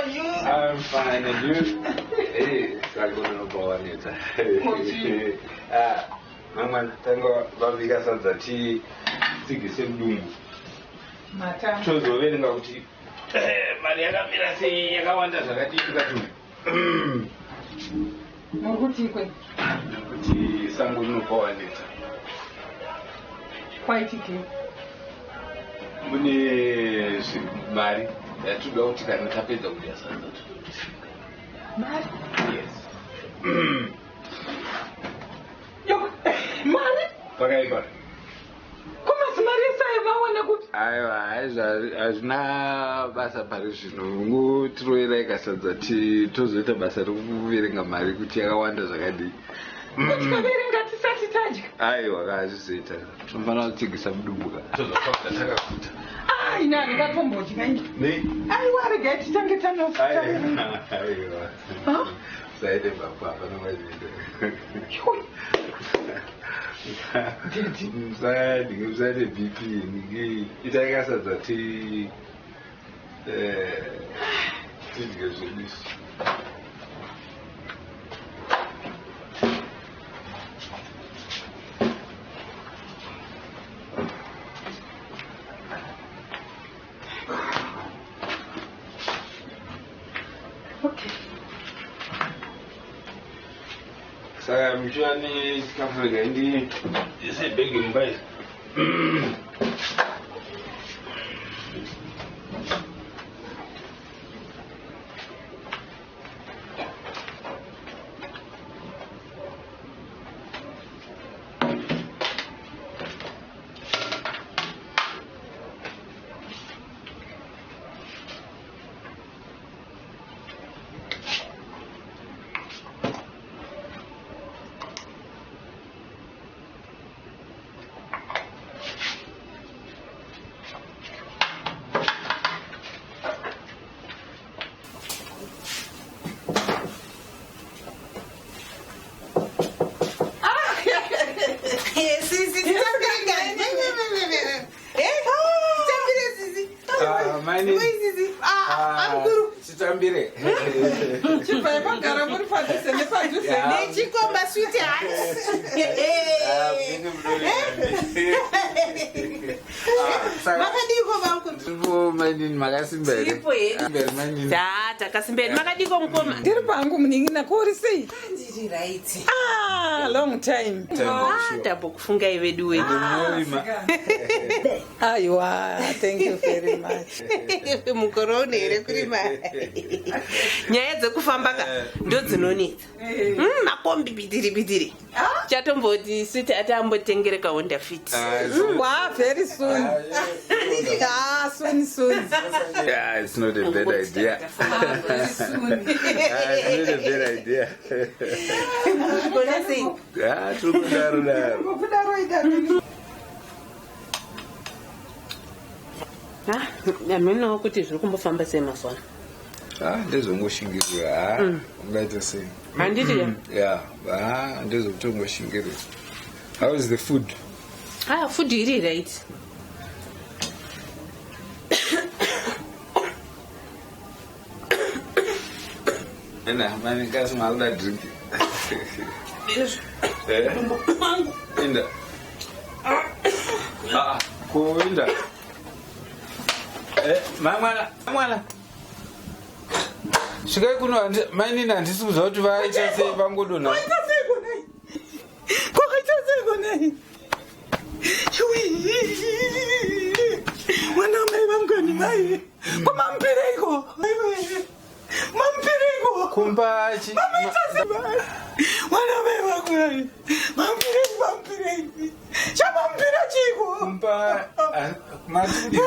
are you? I'm fine, and you? Hey, sakunopawanetsa. Kochi. Ah, mangwana tanga vabika sadza titsigise mudumbu. Matanga. Tozoverenga kuti eh, mari yakamira sei yakawanda zvakadii tikati Muri kutii kwe? kuti sango rinopawanetsa. Kwaitikei? Mune mari yatinoda kuti kana tapedza kudya sadza tototsika. Mari? Yes. Yo, mari? Pakaipa. Komasi mari yese ayo mawana kupi? Aiwa, hazvina basa pari zvino. Ngotiroverai kasadza tozoita basa rekuverenga mari kuti yakawanda zvakadii. Tikaverenga tisati tadya. Aiwa, ka hazvizoita. Tinofanira kutsigisa mudumbu ka. Tozofamba takaguta. Ah, ini handingatombodya ini. Nei? Aiwa, regai titange tanotaverenga. Aiwa. Ah? Saite baba, hapana mazviita. Yoi. Didi. Musadye, musaite BP. Niki itai kasadza ti tidye zvedu isu. Okay. Saka muchiva nechikafu regai ndiise bhegi mumba izvi. Ah, mainini. Ah, Titambire. Chibvai magara muri padhuze nepadhuze. Yeah. Nechikomba sweet Ah, mune munori. Ah, saka Makadiko vangu. Tiripo mainini makasimba here? Tiripo hedu. Simba here mainini? Ta takasimbeni makadiko mukoma. Ndiri pangu munin'ina kuri sei? Ndiri right. Ah, long time. Ah, tambokufungai vedu wedu. Munorima. Aiwa, thank you very much. Mukore uno here kurima. Nyaya dzekufamba ka ndo dzinonetsa. Makombi bidiri bidiri. Chatomboti sweet atambotengere ka Honda Fit. Ah, Wa, very soon. Ah, soon soon. Yeah, it's not a bad idea. Very soon. Ah, it's not a bad idea. Kona sei? Ah, tiri kudaro daro. Kudaro idaro. Ah, hamenowo kuti zviri kumbofamba sei mazuva ano. Ah, ndezvongoshingirira. Ah, ungaita sei? Handiti ya? Yeah, ah, ndezvokutongoshingirira. How is the food? Ah, food iri right. Ena, mani kasi makuda drink. Eh? Inda. Ah, kuinda. Eh, mangwana, mangwana. Svikai kuno mainini handisi kuziva kuti vaita sei vangodonha. Kwaita seiko nei? Kwakaita seiko nei? Chui. Mwana wamai vangu ni mai. Kwamampireiko? Mampireiko? Kumba chi Mamaita sei mai? Mwana wamai vangu mai. Mampirei, mampirei. Chamampira chiko? kumba ah, mati kudii?